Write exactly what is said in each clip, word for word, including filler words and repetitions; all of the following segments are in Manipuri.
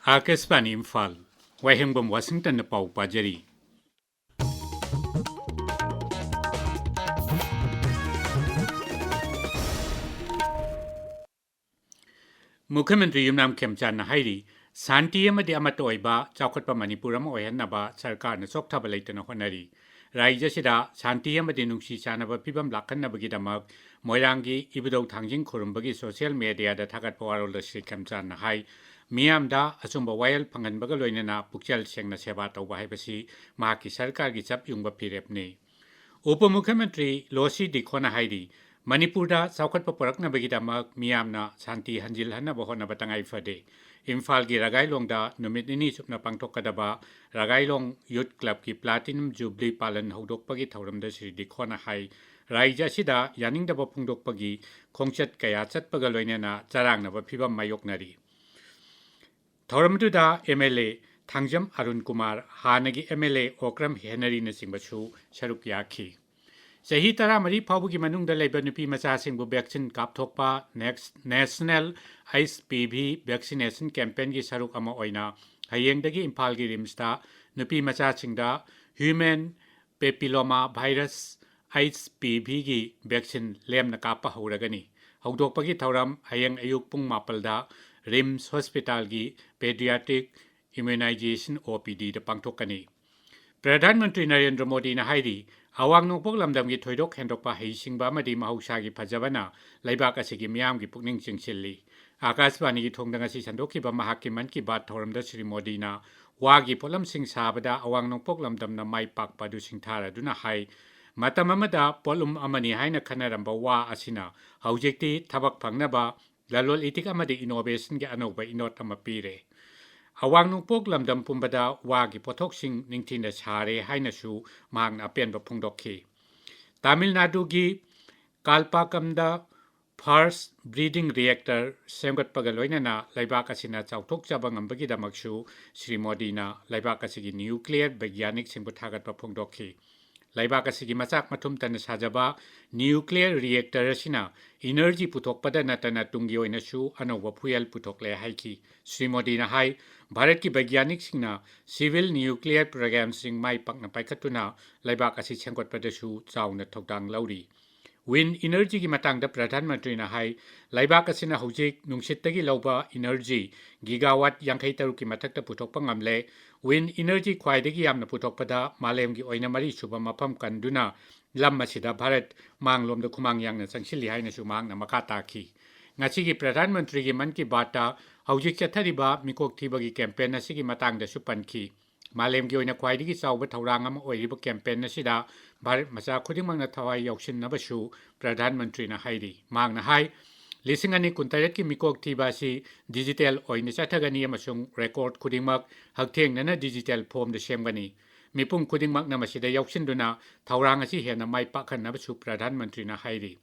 ꯑꯥꯀꯥꯁꯕꯥꯅꯤ ꯏꯝꯐꯥꯜ, ꯋꯥꯍꯦꯡꯕꯝ ꯋꯥꯁꯤꯡꯇꯟꯅ ꯄꯥꯎ ꯄꯥꯖꯔꯤ꯫ ꯃꯨꯈ꯭ꯌ ꯃꯟꯇ꯭ꯔꯤ ꯌꯨꯝꯅꯥꯝ ꯈꯦꯝꯆꯥꯟꯅ ꯍꯥꯏꯔꯤ, ꯁꯥꯟꯇꯤ ꯑꯃꯗꯤ ꯑꯃꯠꯇ ꯑꯣꯏꯕ ꯆꯥꯎꯈꯠꯄ ꯃꯅꯤꯄꯨꯔ ꯑꯃ ꯑꯣꯏꯍꯟꯅꯕ ꯁꯔꯀꯥꯔꯅ ꯆꯣꯛꯊꯕ ꯂꯩꯇꯅ ꯍꯣꯠꯅꯔꯤ꯫ ꯔꯥꯖ꯭ꯌ ꯑꯁꯤꯗ ꯁꯥꯟꯇꯤ ꯑꯃꯗꯤ ꯅꯨꯡꯁꯤ ꯆꯥꯟꯅꯕ ꯐꯤꯕꯝ ꯂꯥꯛꯍꯟꯅꯕꯒꯤꯗꯃꯛ ꯃꯣꯏꯔꯥꯡꯒꯤ ꯏꯕꯨꯙꯧ ꯊꯥꯡꯖꯤꯡ ꯈꯨꯔꯨꯝꯕꯒꯤ social media ꯗ ꯊꯥꯒꯠꯄ ꯋꯥꯔꯣꯜꯗ ꯁ꯭ꯔꯤ ꯈꯦꯝꯆꯥꯟꯅ ꯍꯥꯏ, ꯃꯤꯌꯥꯝꯗ ꯑꯆꯨꯝꯕ ꯋꯥꯌꯦꯜ ꯐꯪꯍꯟꯕꯒ ꯂꯣꯏꯅꯅ ꯄꯨꯛꯆꯦꯜ ꯁꯦꯡꯅ ꯁꯦꯕꯥ ꯇꯧꯕ ꯍꯥꯏꯕꯁꯤ ꯃꯍꯥꯛꯀꯤ ꯁꯔꯀꯥꯔꯒꯤ ꯆꯞ ꯌꯨꯡꯕ ꯐꯤꯔꯦꯞꯅꯤ꯫ ꯎꯄ ꯃꯨꯈ꯭ꯌ ꯃꯟꯇ꯭ꯔꯤ ꯂꯣꯁꯤ ꯗꯤꯈꯣꯅ ꯍꯥꯏꯔꯤ, ꯃꯅꯤꯄꯨꯔꯗ ꯆꯥꯎꯈꯠꯄ ꯄꯨꯔꯛꯅꯕꯒꯤꯗꯃꯛ ꯃꯤꯌꯥꯝꯅ ꯁꯥꯟꯇꯤ ꯍꯟꯖꯤꯜꯍꯟꯅꯕ ꯍꯣꯠꯅꯕ ꯇꯉꯥꯏ ꯐꯗꯦ꯫ ꯏꯝꯐꯥꯜꯒꯤ ꯔꯒꯥꯏꯂꯣꯡꯗ ꯅꯨꯃꯤꯠ ꯅꯤꯅꯤ ꯆꯨꯞꯅ ꯄꯥꯡꯊꯣꯛꯀꯗꯕ ꯔꯒꯥꯏꯂꯣꯡ Youth Club ꯀꯤ Platinum Jubilee ꯄꯥꯂꯟ ꯍꯧꯗꯣꯛꯄꯒꯤ ꯊꯧꯔꯝꯗ ꯁ꯭ꯔꯤ ꯗꯤꯈꯣꯅ ꯍꯥꯏ, ꯔꯥꯖ꯭ꯌ ꯑꯁꯤꯗ ꯌꯥꯅꯤꯡꯗꯕ ꯐꯣꯡꯗꯣꯛꯄꯒꯤ ꯈꯣꯡꯆꯠ ꯀꯌꯥ ꯆꯠꯄꯒ ꯂꯣꯏꯅꯅ ꯆꯔꯥꯡꯅꯕ ꯐꯤꯕꯝ ꯃꯥꯌꯣꯛꯅꯔꯤ꯫ ꯊꯧꯔꯝ ꯑꯗꯨꯗ M L A Thangjam Arun Kumar, ꯍꯥꯟꯅꯒꯤ M L A ꯑꯣꯀ꯭ꯔꯝ ꯍꯦꯅꯔꯤꯅꯆꯤꯡꯕꯁꯨ ꯁꯔꯨꯛ ꯌꯥꯈꯤ꯫ ꯆꯍꯤ ꯇꯔꯥꯃꯔꯤ ꯐꯥꯎꯕꯒꯤ ꯃꯅꯨꯡꯗ ꯂꯩꯕ ꯅꯨꯄꯤ ꯃꯆꯥꯁꯤꯡꯕꯨ vaccine ꯀꯥꯞꯊꯣꯛꯄ Nex-, National H P V Vaccination Campaign ꯒꯤ ꯁꯔꯨꯛ ꯑꯃ ꯑꯣꯏꯅ ꯍꯌꯦꯡꯗꯒꯤ ꯏꯝꯐꯥꯜꯒꯤ RIMS ꯇ ꯅꯨꯄꯤ ꯃꯆꯥꯁꯤꯡꯗ Human Papilloma Virus, H P V ꯒꯤ vaccine ꯂꯦꯝꯅ ꯀꯥꯞꯄ ꯍꯧꯔꯒꯅꯤ꯫ ꯍꯧꯗꯣꯛꯄꯒꯤ ꯊꯧꯔꯝ ꯍꯌꯦꯡ ꯑꯌꯨꯛ ꯄꯨꯡ ꯃꯥꯄꯜꯗ RIMS Hospital ꯒꯤ Pediatric Immunization O P D ꯗ ꯄꯥꯡꯊꯣꯛꯀꯅꯤ꯫ ꯄ꯭ꯔꯙꯥꯟ ꯃꯟꯇ꯭ꯔꯤ ꯅꯔꯦꯟꯗ꯭ꯔ ꯃꯣꯗꯤꯅ ꯍꯥꯏꯔꯤ, ꯑꯋꯥꯡ ꯅꯣꯡꯄꯣꯛ ꯂꯝꯗꯝꯒꯤ ꯊꯣꯏꯗꯣꯛ ꯍꯦꯟꯗꯣꯛꯄ ꯍꯩꯁꯤꯡꯕ ꯑꯃꯗꯤ ꯃꯍꯧꯁꯥꯒꯤ ꯐꯖꯕꯅ ꯂꯩꯕꯥꯛ ꯑꯁꯤꯒꯤ ꯃꯤꯌꯥꯝꯒꯤ ꯄꯨꯛꯅꯤꯡ ꯆꯤꯡꯁꯤꯜꯂꯤ꯫ ꯑꯥꯀꯥꯁꯕꯥꯅꯤꯒꯤ ꯊꯣꯡꯗ ꯉꯁꯤ ꯁꯟꯗꯣꯛꯈꯤꯕ ꯃꯍꯥꯛꯀꯤ ꯃꯟ ꯀꯤ ꯕꯥꯠ ꯊꯧꯔꯝꯗ ꯁ꯭ꯔꯤ ꯃꯣꯗꯤꯅ ꯋꯥꯒꯤ ꯄꯣꯠꯂꯝꯁꯤꯡ ꯁꯥꯕꯗ ꯑꯋꯥꯡ ꯅꯣꯡꯄꯣꯛ ꯂꯝꯗꯝꯅ ꯃꯥꯏ ꯄꯥꯛꯄ ꯑꯗꯨ ꯁꯤꯡꯊꯥꯔꯗꯨꯅ ꯍꯥꯏ, ꯃꯇꯝ ꯑꯃꯗ ꯄꯣꯠꯂꯨꯝ ꯑꯃꯅꯤ ꯍꯥꯏꯅ ꯈꯟꯅꯔꯝꯕ ꯋꯥ ꯑꯁꯤꯅ ꯍꯧꯖꯤꯛꯇꯤ ꯊꯕꯛ ꯐꯪꯅꯕ, ꯂꯂꯣꯟ ꯏꯇꯤꯛ ꯑꯃꯗꯤ innovation ꯒꯤ ꯑꯅꯧꯕ ꯏꯅꯣꯠ ꯑꯃ ꯄꯤꯔꯦ꯫ ꯑꯋꯥꯡ ꯅꯣꯡꯄꯣꯛ ꯂꯝꯗꯝ ꯄꯨꯝꯕꯗ ꯋꯥꯒꯤ ꯄꯣꯠꯊꯣꯛꯁꯤꯡ ꯅꯤꯡꯊꯤꯅ ꯁꯥꯔꯦ ꯍꯥꯏꯅꯁꯨ ꯃꯍꯥꯛꯅ ꯑꯄꯦꯟꯕ ꯐꯣꯡꯗꯣꯛꯈꯤ꯫ ꯇꯥꯃꯤꯜ ꯅꯥꯗꯨꯒꯤ ꯀꯥꯜꯄꯥꯀꯝꯗ first breeding reactor ꯁꯦꯝꯒꯠꯄꯒ ꯂꯣꯏꯅꯅ ꯂꯩꯕꯥꯛ ꯑꯁꯤꯅ ꯆꯥꯎꯊꯣꯛꯆꯕ ꯉꯝꯕꯒꯤꯗꯃꯛꯁꯨ ꯁ꯭ꯔꯤ ꯃꯣꯗꯤꯅ ꯂꯩꯕꯥꯛ ꯑꯁꯤꯒꯤ nuclear ꯕꯩꯒ꯭ꯌꯥꯅꯤꯛꯁꯤꯡꯕꯨ ꯊꯥꯒꯠꯄ ꯐꯣꯡꯗꯣꯛꯈꯤ꯫ ꯂꯩꯕꯥꯛ ꯑꯁꯤꯒꯤ ꯃꯆꯥꯛ ꯃꯊꯨꯝ ꯇꯅ ꯁꯥꯖꯕ nuclear reactor ꯑꯁꯤꯅ energy ꯄꯨꯊꯣꯛꯄꯗ ꯅꯠꯇꯅ ꯇꯨꯡꯒꯤ ꯑꯣꯏꯅꯁꯨ ꯑꯅꯧꯕ fuel ꯄꯨꯊꯣꯛꯂꯦ ꯍꯥꯏꯈꯤ꯫ ꯁ꯭ꯔꯤ ꯃꯣꯗꯤꯅ ꯍꯥꯏ, ꯚꯥꯔꯠꯀꯤ ꯕꯩꯒ꯭ꯌꯥꯅꯤꯛꯁꯤꯡꯅ civil nuclear programꯁꯤꯡ ꯃꯥꯏ ꯄꯥꯛꯅ ꯄꯥꯏꯈꯠꯇꯨꯅ ꯂꯩꯕꯥꯛ ꯑꯁꯤ ꯁꯦꯝꯒꯠꯄꯗꯁꯨ ꯆꯥꯎꯅ ꯊꯧꯗꯥꯡ ꯂꯧꯔꯤ꯫ Wind energyꯒꯤ ꯃꯇꯥꯡꯗ ꯄ꯭ꯔꯙꯥꯟ ꯃꯟꯇ꯭ꯔꯤꯅ ꯍꯥꯏ, ꯂꯩꯕꯥꯛ ꯑꯁꯤꯅ ꯍꯧꯖꯤꯛ ꯅꯨꯡꯁꯤꯠꯇꯒꯤ ꯂꯧꯕ energy gigawatt ꯌꯥꯡꯈꯩ ꯇꯔꯨꯛꯀꯤ ꯃꯊꯛꯇ ꯄꯨꯊꯣꯛꯄ ꯉꯝꯂꯦ꯫ Wind energy ꯈ꯭ꯋꯥꯏꯗꯒꯤ ꯌꯥꯝꯅ ꯄꯨꯊꯣꯛꯄꯗ ꯃꯥꯂꯦꯝꯒꯤ ꯑꯣꯏꯅ ꯃꯔꯤ ꯁꯨꯕ ꯃꯐꯝ ꯀꯟꯗꯨꯅ ꯂꯝ ꯑꯁꯤꯗ ꯚꯥꯔꯠ ꯃꯥꯡꯂꯣꯝꯗ ꯈꯨꯃꯥꯡ ꯌꯥꯡꯅ ꯆꯪꯁꯤꯜꯂꯤ ꯍꯥꯏꯅꯁꯨ ꯃꯍꯥꯛꯅ ꯃꯈꯥ ꯇꯥꯈꯤ꯫ ꯉꯁꯤꯒꯤ ꯄ꯭ꯔꯙꯥꯟ ꯃꯟꯇ꯭ꯔꯤꯒꯤ ꯃꯟ ꯀꯤ ꯕꯥꯠꯇ ꯍꯧꯖꯤꯛ ꯆꯠꯊꯔꯤꯕ ꯃꯤꯀꯣꯛ ꯊꯤꯕꯒꯤ campaign ꯑꯁꯤꯒꯤ ꯃꯇꯥꯡꯗꯁꯨ ꯄꯟꯈꯤ꯫ ꯃꯥꯂꯦꯝꯒꯤ ꯑꯣꯏꯅ ꯈ꯭ꯋꯥꯏꯗꯒꯤ ꯆꯥꯎꯕ ꯊꯧꯔꯥꯡ ꯑꯃ ꯑꯣꯏꯔꯤꯕ campaign ꯑꯁꯤꯗ ꯚꯥꯔꯠ ꯃꯆꯥ ꯈꯨꯗꯤꯡꯃꯛꯅ ꯊꯋꯥꯏ ꯌꯥꯎꯁꯤꯟꯅꯕꯁꯨ ꯄ꯭ꯔꯙꯥꯟ ꯃꯟꯇ꯭ꯔꯤꯅ ꯍꯥꯏꯔꯤ꯫ ꯃꯍꯥꯛꯅ ꯍꯥꯏ, ꯂꯤꯁꯤꯡ ꯑꯅꯤ ꯀꯨꯟꯇꯔꯦꯠꯀꯤ ꯃꯤꯀꯣꯛ ꯊꯤꯕ ꯑꯁꯤ digital ꯑꯣꯏꯅ ꯆꯠꯊꯒꯅꯤ ꯑꯃꯁꯨꯡ record ꯈꯨꯗꯤꯡꯃꯛ ꯍꯛꯊꯦꯡꯅꯅ digital formꯗ ꯁꯦꯝꯒꯅꯤ꯫ ꯃꯤꯄꯨꯝ ꯈꯨꯗꯤꯡꯃꯛꯅ ꯃꯁꯤꯗ ꯌꯥꯎꯁꯤꯟꯗꯨꯅ ꯊꯧꯔꯥꯡ ꯑꯁꯤ ꯍꯦꯟꯅ ꯃꯥꯏ ꯄꯥꯛꯍꯟꯅꯕꯁꯨ ꯄ꯭ꯔꯙꯥꯟ ꯃꯟꯇ꯭ꯔꯤꯅ ꯍꯥꯏꯔꯤ꯫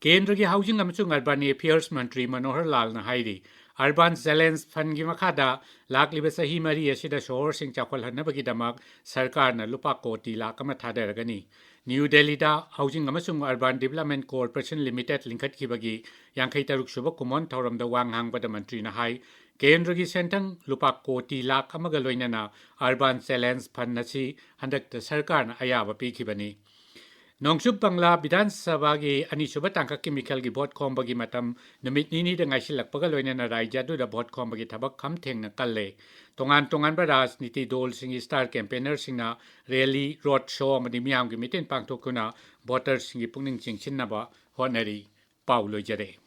ꯀꯦꯟꯗ꯭ꯔꯒꯤ Housing ꯑꯃꯁꯨꯡ Urban Affairs ꯃꯟꯇ꯭ꯔꯤ ꯃꯅꯣꯍꯔ ꯂꯥꯜꯅ ꯍꯥꯏꯔꯤ, Urban Challenge Fundꯒꯤ ꯃꯈꯥꯗ ꯂꯥꯛꯂꯤꯕ ꯆꯍꯤ ꯃꯔꯤ ꯑꯁꯤꯗ ꯁꯣꯍꯣꯔꯁꯤꯡ ꯆꯥꯎꯈꯠꯍꯟꯅꯕꯒꯤꯗꯃꯛ ꯁꯔꯀꯥꯔꯅ ꯂꯨꯄꯥ ꯀꯣꯇꯤ ꯂꯥꯈ ꯑꯃ ꯊꯥꯗꯔꯒꯅꯤ꯫ ꯅ꯭ꯌꯨ ꯗꯦꯜꯂꯤꯗ Housing ꯑꯃꯁꯨꯡ Urban Development Corporation Limited ꯂꯤꯡꯈꯠꯈꯤꯕꯒꯤ ꯌꯥꯡꯈꯩ ꯇꯔꯨꯛ ꯁꯨꯕ ꯀꯨꯝꯑꯣꯟ ꯊꯧꯔꯝꯗ ꯋꯥ ꯉꯥꯡꯕꯗ ꯃꯟꯇ꯭ꯔꯤꯅ ꯍꯥꯏ, ꯀꯦꯟꯗ꯭ꯔꯒꯤ ꯁꯦꯟꯊꯪ ꯂꯨꯄꯥ ꯀꯣꯇꯤ ꯂꯥꯈ ꯑꯃꯒ ꯂꯣꯏꯅꯅ Urban Challenge Fund ꯑꯁꯤ ꯍꯟꯗꯛꯇ ꯁꯔꯀꯥꯔꯅ ꯑꯌꯥꯕ ꯄꯤꯈꯤꯕꯅꯤ꯫ ꯅꯣꯡꯆꯨꯞ ꯕꯪꯂꯥ ꯕꯤꯙꯥꯟ ꯁꯚꯥꯒꯤ ꯑꯅꯤꯁꯨꯕ ꯇꯥꯡꯀꯛꯀꯤ ꯃꯤꯈꯜꯒꯤ ꯚꯣꯠ ꯈꯣꯝꯕꯒꯤ ꯃꯇꯝ ꯅꯨꯃꯤꯠ ꯅꯤꯅꯤꯗ ꯉꯥꯏꯁꯤꯜꯂꯛꯄꯒ ꯂꯣꯏꯅꯅ ꯔꯥꯖ꯭ꯌ ꯑꯗꯨꯗ ꯚꯣꯠ ꯈꯣꯝꯕꯒꯤ ꯊꯕꯛ ꯈꯝ ꯊꯦꯡꯅ ꯀꯜꯂꯦ꯫ ꯇꯣꯉꯥꯟ ꯇꯣꯉꯥꯟꯕ ꯔꯥꯖꯅꯤꯇꯤ ꯗꯣꯜꯁꯤꯡꯒꯤ star campaignerꯁꯤꯡꯅ rally, road show ꯑꯃꯗꯤ ꯃꯤꯌꯥꯝꯒꯤ meeting ꯄꯥꯡꯊꯣꯛꯇꯨꯅ votersꯁꯤꯡꯒꯤ ꯄꯨꯛꯅꯤꯡ ꯆꯤꯡꯁꯤꯟꯅꯕ ꯍꯣꯠꯅꯔꯤ꯫ ꯄꯥꯎ ꯂꯣꯏꯖꯔꯦ꯫